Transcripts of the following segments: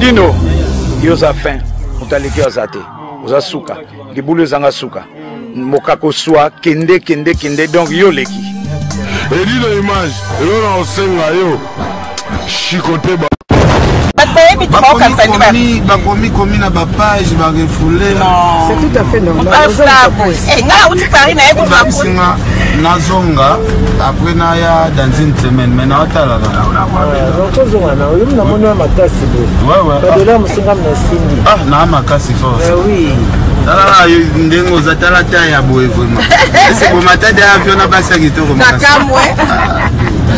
Edino, yo oza fin, moto aleki yo aza te, oza suka, libulu ezanga suka, mokako swa, kende kende kende, donc yo oleki. Edino image, eloko na kosenga yo, chicote ba. Bato bayebi te baokanisa nde ba- Bakomi komi na bapage barefoule. C'est tout à fait normal. Eh, nga nauti Paris naye kutu Babisinga nazonga après naya dans une semaine, mais naotalaka. Kozonga na oyo namoni wa makasi boye, badola mosunga na simbi. Ah, naa makasi force. Oui. Tala yo ndenge oza, tala ta ya boye vraiment. Ese bomata de avion na basi ya kitoko makasi. Nakamwe.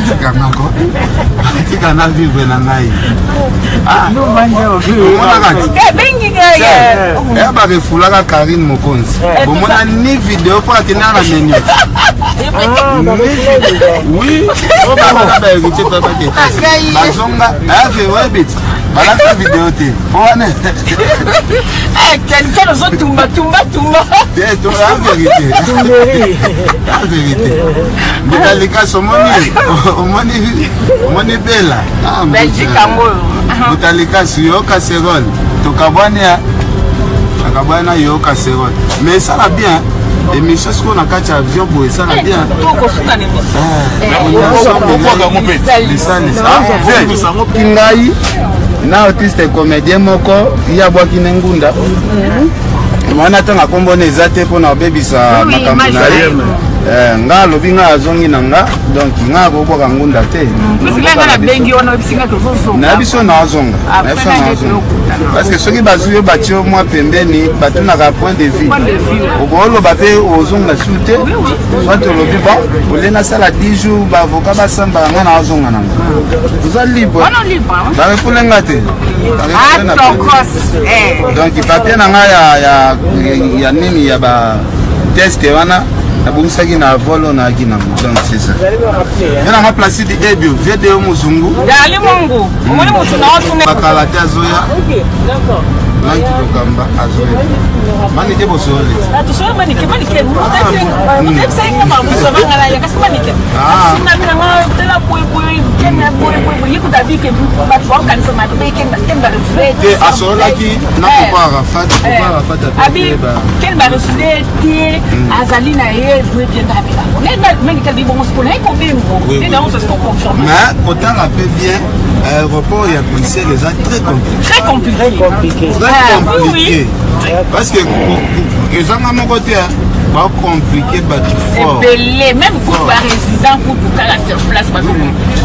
Tika ngako, tika na vivre na ngai. Omonaka ti Eh, bengi ngai. Eya barefulaka Karine Mokonzi, bomona ni video mpo akendaka na menu. Oui, po babaka bahéritier to bakete bazonga ave webit balakisa video te po wana. Ken ozotumba tumba tumba. Te, to ya vérité, ya vérité. Ndeka omoni, omoni, omoni bela. Ah, Belgique yango oyo. Botalikasi yo casserole, tokabwani ya akabwani na yo casserole, mais esala bien émission sikoyo na kati ya avion boye, esala bien. Tokosuka na émission. Lisalisi ngai na artiste comédien moko ye abwaki ne ngunda wana, ntango akombona eza te mpona kobebisa makambo na ye. Nga alobi nga azongi na nga, donc nga akobwaka ngunda te. Nga nabengi wana, oyebisinga tozozonga. Na biso naazonga, na biso naazonga, parce que soki bazwi yo, batie yo mwa pembeni, batunaka point de vue, okoloba mpe ozonga su te. Soit olobi bon, olie nasala 10 jours, baavocat basambaka, nga naazonga nango, oza libre. Wana libre. Barefule nga te. Ah, tokos. Donc papier na ngai ya nini ya ba test wana, nabongisaki na vol oyo nayaki nango. Donc c'est ça, ye nanga Placide Ebio vdo mozungu. Dali Mungu, omoni motu na otuna. Bakala te, azoya Mike Lokamba, azoya Manike bosololi. Tosolo Manike, Manike motebisainga mabuso banga na ye, kasi Manike asinami nanga tela boyeboye, kende boyeboye, ye kuta bike bato baokanisa mabe kende barefule. Te, asololaki na Papa Arafat, Papa Arafat. Abi kende barefule te, azali na ye boye bien. Manike abi bongo sikoyo naye kobengo nde nango sosiko confirme. Mais kotala mpe bien, aéroport ya Bruxelles eza très compliqué. Très compliqué. Compliqué. Très Ah, compliqué, parce que ezanga moko te, bacompliqué bato fort. Ebele, même kutu barésident kutu kaka sur place bazo.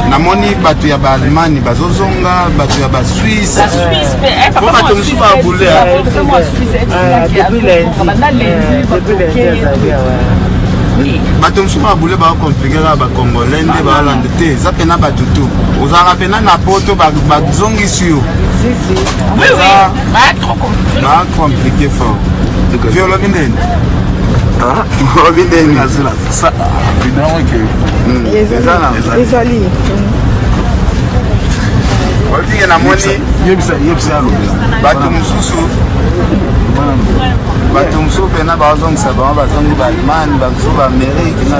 Namoni bato ya baAllemagne bazozonga, bato ya baSuisse. La Suisse mpe eh, Po bato mosusu babule. Depuis lundi. Banda lundi. Depuis lundi azali awa. Bato mosusu babule, bacompliqué kaka bacongolais nde baolanda te, eza mpena bato tu ozalaka mpena na poto, bazongisi yo. Si si. Oui, ba trop compliqué. Bacompliqué fort. Vi olobi ndeni, olobi ndeni? Eza na Ezali. Olobike namoni bato mosusu, bato mosusu mpena bazongisa bango, bazongi baAllemagne, bamosusu baAmérique na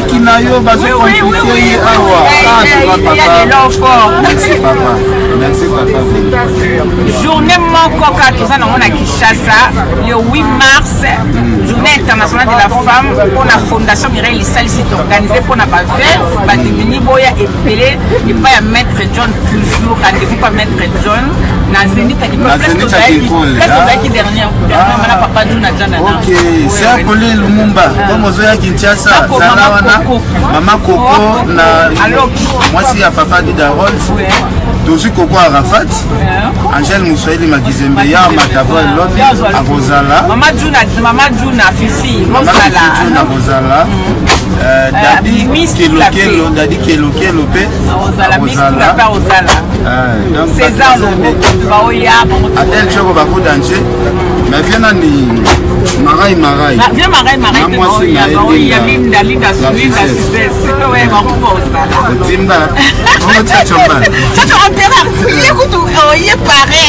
kina yo bazocompliquer ye awa. Il y a des lots forts. Merci papa, merci papa. Journée moko kaka toza nango na Kinshasa, le 8 mars, journée internationale de la femme, mpona Fondation Mireille Lisalisi toorganiser mpona baveuve badémunis. Boya ebele epai ya maître John, toujours rendez-vous pa maître John na Zénith. Na Zénith ya Kikole, Place ah. tozalaki dernière dernière na papa Juna Jana. Ok, c'est Pauline Lumumba, comme ozoya Kinshasa, Koko, zala Mama wana. Koko. Mama Koko. Koko. Na Aloki. Mwasi ya papa Dida Rolf. Tozwi Koko Arafat, Angèle Moswahili Makizembe ya Matavo elobi akozala. Mama Juna, Mama Juna Fifi. Mama Ozala. Fifi Juna akozala. Dadi Miss Kelokelo, Dadi Kelokelo mpe Ozala, Miss Tula mpe ozala. Donc, César bato Loboko baoya bango. Adèle Choko bako danger, mais vie nani Marai Marai. Vieux Marai Marai Na mpe mwasi na baoya ye baoya. Linda. Linda, Linda La Linda Success. Success, ouais, bango baozala. Otimba ongo Tchatchomba. Chacho empereur ye kutu oye pare.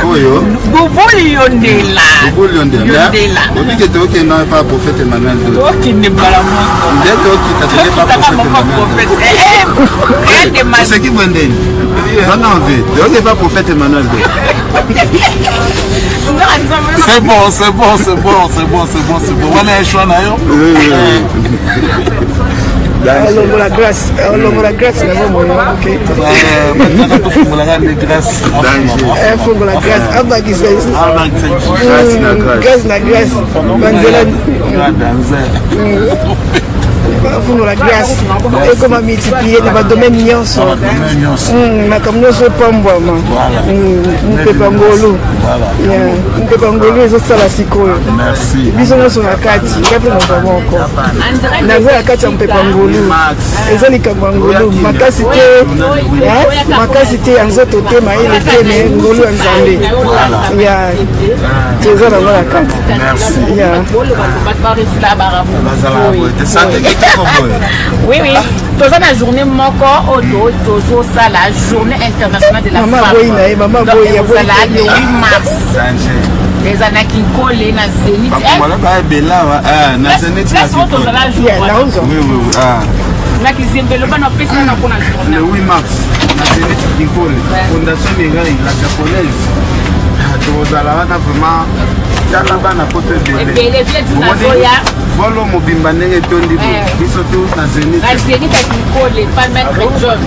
Oyo. Bubuli Yondela. Bubuli Yondela. Yondela. Obike tokenda pa prophète Emmanuel Do. Tokende mbala moko. Nde tokita toke pa tokitaka prophète moko Emmanuel Do. Prophète. Oseki bwendeni zana envie oke pas prophète Emmanuel de. C'est bon, c'est bon, c'est bon, c'est bon, c'est bon, c'est bon. Wana ya choix na yo. Alongola grâce, alongola grâce na bomoi ok. Tofungolaka nde grâce. Afongola grâce, abakisa grâce na grâce. Grâce na grâce. Banzela. Afongola grâce. Ekoma multiplier na ba domaine nyonso. Makambo nyonso epambwama. Mpepa ngolu. Mpepa ngolu ezosala sikoyo. Biso nyonso na kati, nga mpe moto moko. Naza na kati ya mpepa ngolu. Eza likambo ya ngolu. Makasi te, makasi te ya nzoto te, mayele te, me ngolu ya Nzambe. Ya toza nango na kati. Ya. Oui, oui. Toza na journée moko oyo tozosala journée internationale de la femme. Mama boyi ezala le 8 mars. Eza na Kinkole na Zenith. Bakongole ba ebele awa na Zenith na Kinkole. Oui, oui, oui. Ah. Na Kizembelo bana pesa na kona journée. Le 8 mars na Zenith Kinkole, Fondation Mireille la japonaise. Tozala wana vraiment tala bana poto ebele. Ebele Volo mobimba ndenge etondi boye biso tu na Zenith. Na Zenith ya Kinkole pa maître John.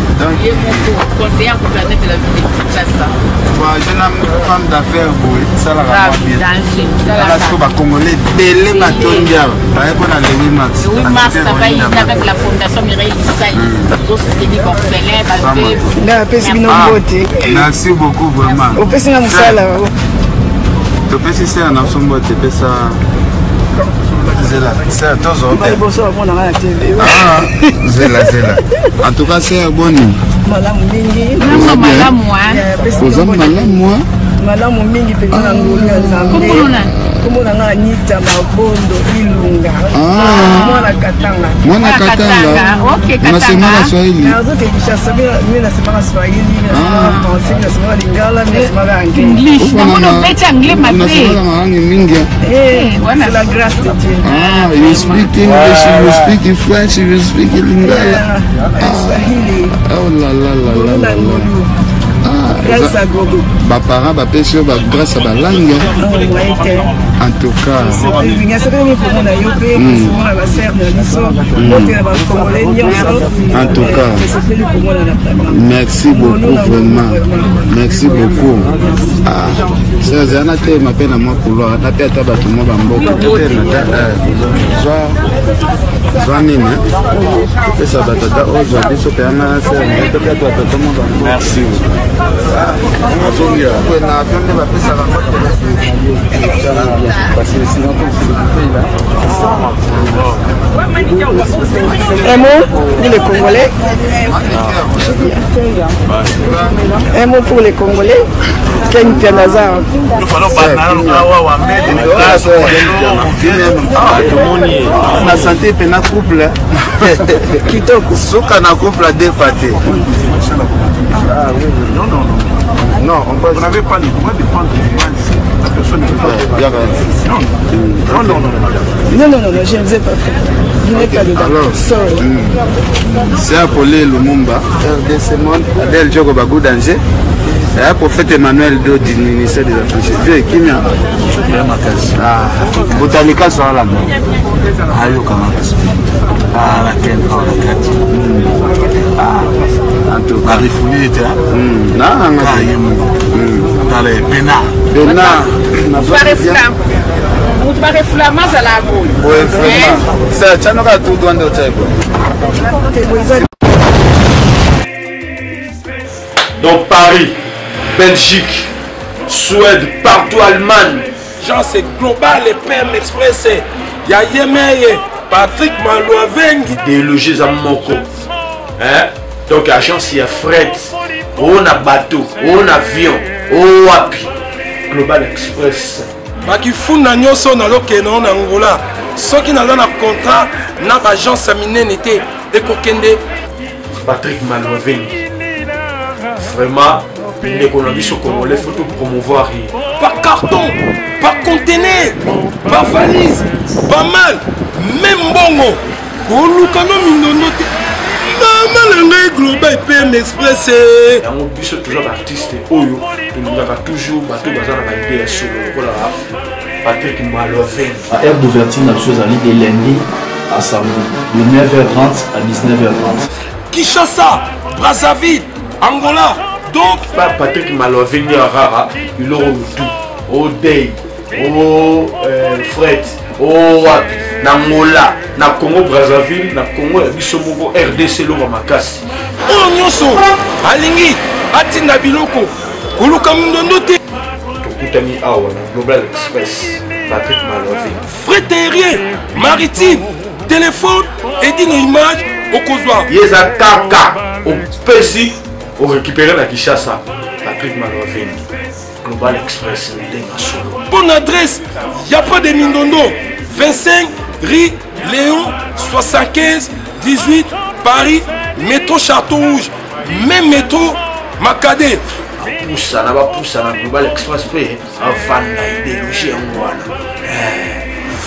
Ye moko conseiller gouverneur de la ville de Kinshasa. Ba jeune femme d'affaires boye esalaka mwa bien. Tala sikoyo ba congolais ebele batondi awa baye mpo na le 8 mars. Le 8 mars ça va être avec la fondation Mireille Lisali. Tozo soutenir ba orphelins, ba veuves. Nga napesi bino mbote. Merci beaucoup vraiment. Opesi nga mosala. Topesi sœur na biso mbote pesa zela sœur tozo liboso bamona nga na tv. Ah, zela zela en tout cas sœur boni malamu mingi. Malamu oza malamu. Malamu mingi mpenza na ngolu ya Nzambe. Kombo na nga Anita Mabondo Ilunga, mwana Katanga. Mwana Katanga. Ok, unasemaka Swahili? Nazoke Kinshasa, mimi nasemaka Swahili, mimi nasemaka Français, mimi nasemaka Lingala, mimi nasemaka Anglais. English. Namona obeti anglais mabe. Unasemaka malangi mingi. Eh, c'est la grâce de Dieu. Ah, you speak English, you speak French, you speak Lingala. Swahili. Oh là là là là là. Grâce à Gogo. Baparent bapesi yo bagrâce ya balangue. En tout cas nasepeli komona yo mpe komona basere na biso, mbote na bacongolais nyonso. En tout cas nasepeli komona na vraiment. Merci beaucoup vraiment, merci beaucoup. Ah, sœur na telema mpe na mwa couloir ata mpe ata bato mwa bamboka totelema ta zwa zwa nini topesa bato ata oyo zwa biso mpe anga sœur tope ata bato ata mwa bamboka. Merci. Na avion nde bapesaka. Un mot pour les Congolais. Un mot pour les Congolais. Ken Pianazar. Na santé mpe na couple kitoko. Suka na couple adefa te. Non, non, non. Non, on Vous n'avez pas le droit de prendre l'image. La personne ne peut pas. Non, non, non, non, non. Non, non, non, non, je ne vous ai pas fait. Je n'ai pas dedans. Alors, sorry. C'est Appelé Lumumba, RDC Monde, Adèle Djoko Bagou Danger. Eh, prophète Emmanuel Do du ministère des Affranchis. Dieu kimia. Ah, botanika swala mo. Ayoka makasi. Ah, la ken, oh, la kati. Ah, en tout cas. Barifuli ete. Na nga ye moko. Tala pena. Pena. Moto bareflama azala boye. Boye vraiment. Ça, tchanoka tout doit ndo tchaibo. Donc Paris, Belgique, Suède, partout, Allemagne. Genre c'est global et PM Express. Ya Yemeye, Patrick Malouavengi. Idéologie za moko. Hein? Donc agence ya fret, on a bateau, on avion, o wapi. Global Express. Bakifunda nyonso nazokende na Angola soki naza na contrat na baagence ya minene te ekokende. Patrick Malouavengi. Vraiment, ndeko na biso congolais, faut tout promouvoir ye. Par carton, par conteneur, par valise, pas mal, même mbongo koluka no mindondo te. Mama na ngai Global PM Express. Yango biso toza ba artiste oyo tolingaka toujours bato baza na ba idée ya solo lokola Patrick Maloven. Ba heure d'ouverture na biso ezali de lundi à samedi de 9h30 à 19h30. Kinshasa, Brazzaville, Angola. Donc ba Patrick Maloven nde rara biloko mutu odei o euh, fret o wapi na Angola na Congo Brazzaville na Congo ya biso moko RDC eloko makasi. Oyo nyonso alingi atinda biloko koluka mindondo te. Tokutani awa na Global Express Patrick Malovi. Fret aérien, maritime, téléphone edino image okozwa. Ye eza kaka opesi orécupere na Kinshasa Patrick Malovi. Global Express ndenge solo. Bonne adresse, y a pas de mindondo. 25 rue Léon 75 18 Paris, métro Château Rouge, même métro Makade. Bapusana bapusana Global Express mpe avanda idéologie yango wana.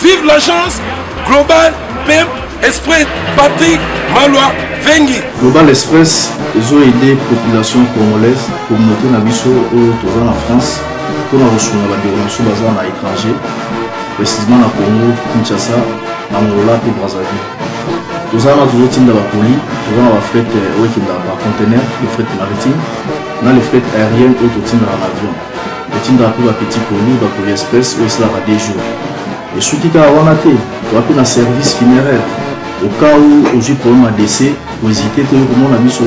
Vive l'agence Global PM Express Patrick Malwa Vengi. Global Express ezo aider population congolaise, communauté na biso oyo toza na France mpona kosunga bandeko na biso baza na étranger, précisément na Congo, Kinshasa, Angola mpe Brazzaville. Toza wana tozotinda bacolis, toza na bafret oyo ekendaka par conteneur, le fret maritime na le fret aérienne oyo totindaka na avion. Totindaka mpe bapetit colis, bacolis express oyo esalaka 2 jours. Esuki kaka wana te, toza mpe na service funéraire. Au cas où ozwi problème ya décès, kohésite te, okomona biso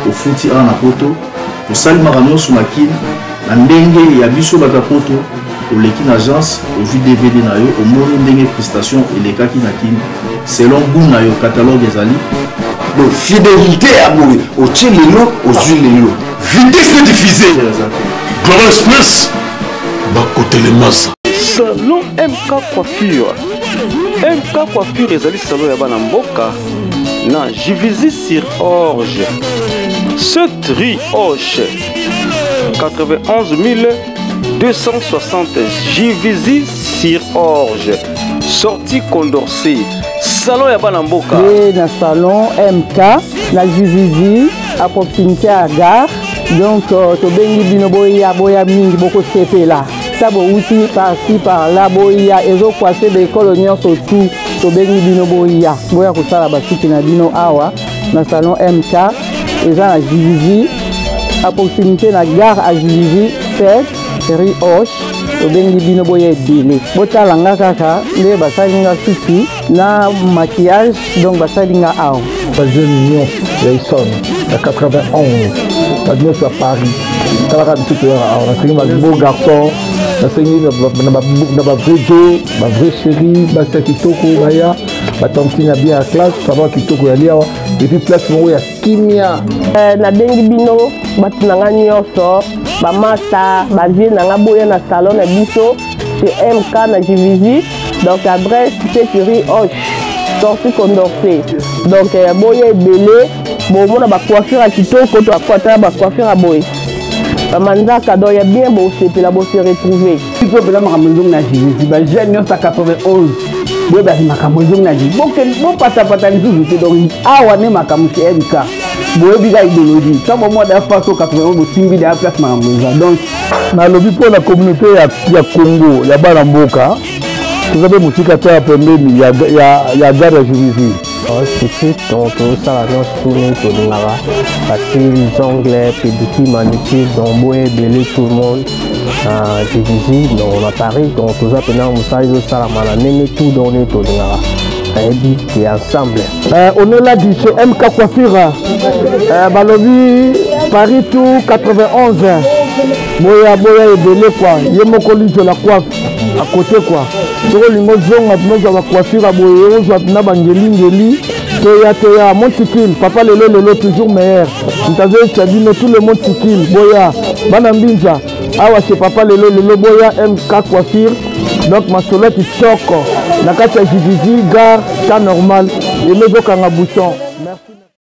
ofuti awa na poto, tosali makambo nyonso na Kin na ndenge ya biso bato ya poto. Oleki na agence, ozwi DVD na yo, omoni ndenge prestation elekaki na Kin selon goût na yo, catalogue ezali. Donc fidélité ya boye, otie lelo ozwi lelo, vitesse de diffuser Global Express bakotelemasa. Salon MK Coiffure. MK Coiffure ezali salon ya bana mboka na Juvisy sur Orge. 7 rue Hoche 91 260 Juvisy sur Orge. Sortie Condorcet. Salon ya bana mboka. Et na salon MK na Juvisy à proximité à gare. Donc tobengi bino boya boya mingi bokosepela. Ta bowuti par-ci par-là boya ezokwase bekolo nyonso tu tobengi bino boya boya kosala basuki na bino awa na salon MK eza na Juvisy à proximité na gare à Juvisy 7 rue Hoche. Tobengi bino boya ebele botala nga kaka nde basali nga suki na maquillage, donc basali nga awa. Ba jeune nyonso ya Essonne ya 91, bato nyonso ya Paris, talaka biso toyaka awa. Nasengi ba beau garçon, nasengi na ba vrai jo, ba vrai chéri, basi ya kitoko baya, batantine ya bien ya classe, salon ya kitoko ya liawa, et puis place moko ya kimia. Nabengi bino bato na nga nyonso, bamasta, bavie na nga, boya na salon na biso chez MK na Juvisy. Donc adresse c'est rue Hoche, sortie Condorcet. Donc boya ebele, bomona ba coiffure ya kitoko, to akwata ba coiffure ya boye, bamanzaka, donc ya bien, bosepela, bose retrouver. Biso mpena makambo ezongi na Juvisy, ba jeune nyonso ya 91 boyebaki makambo ezongi na Juvisy, bopatapata lisusu te. Donc awa nde makambo chez MK, boyebi ka idéologie ntango bomwa da faso 91 bosimbi da place makambo eza. Donc nalobi mpo na communauté ya Congo ya bana mboka, toza mpe mosika te ya pembeni ya gare ya Juvisy. Esthétique, donc tosala nyonso tuni tolingaka, bacils, ongles, pédicure, manucure, donc boya ebele tout le monde na Juvisy, donc na Paris. Donc toza mpena mosala ezosalama na ndenge tout, donc ndenge tolingaka, nayebi ke ensemble. On est là du chez MK Coiffure, balobi Paris tout 91, boya boya ebele quoi, ye moko lizo la coiffe à côté quoi. Soki olingi ozonga mpena ozwa bacoiffure ya boye, ozwa mpena bangelingeli, toya toya Montikile papa lelo lelo toujours meilleur, moto azoyebisa bino tout le Montikile boya bana mbinza awa chez papa lelo lelo, boya MK Coiffure. Donc masolo ya kitoko na kati ya Juvisy gare, temps normal eme ezokanga bouton.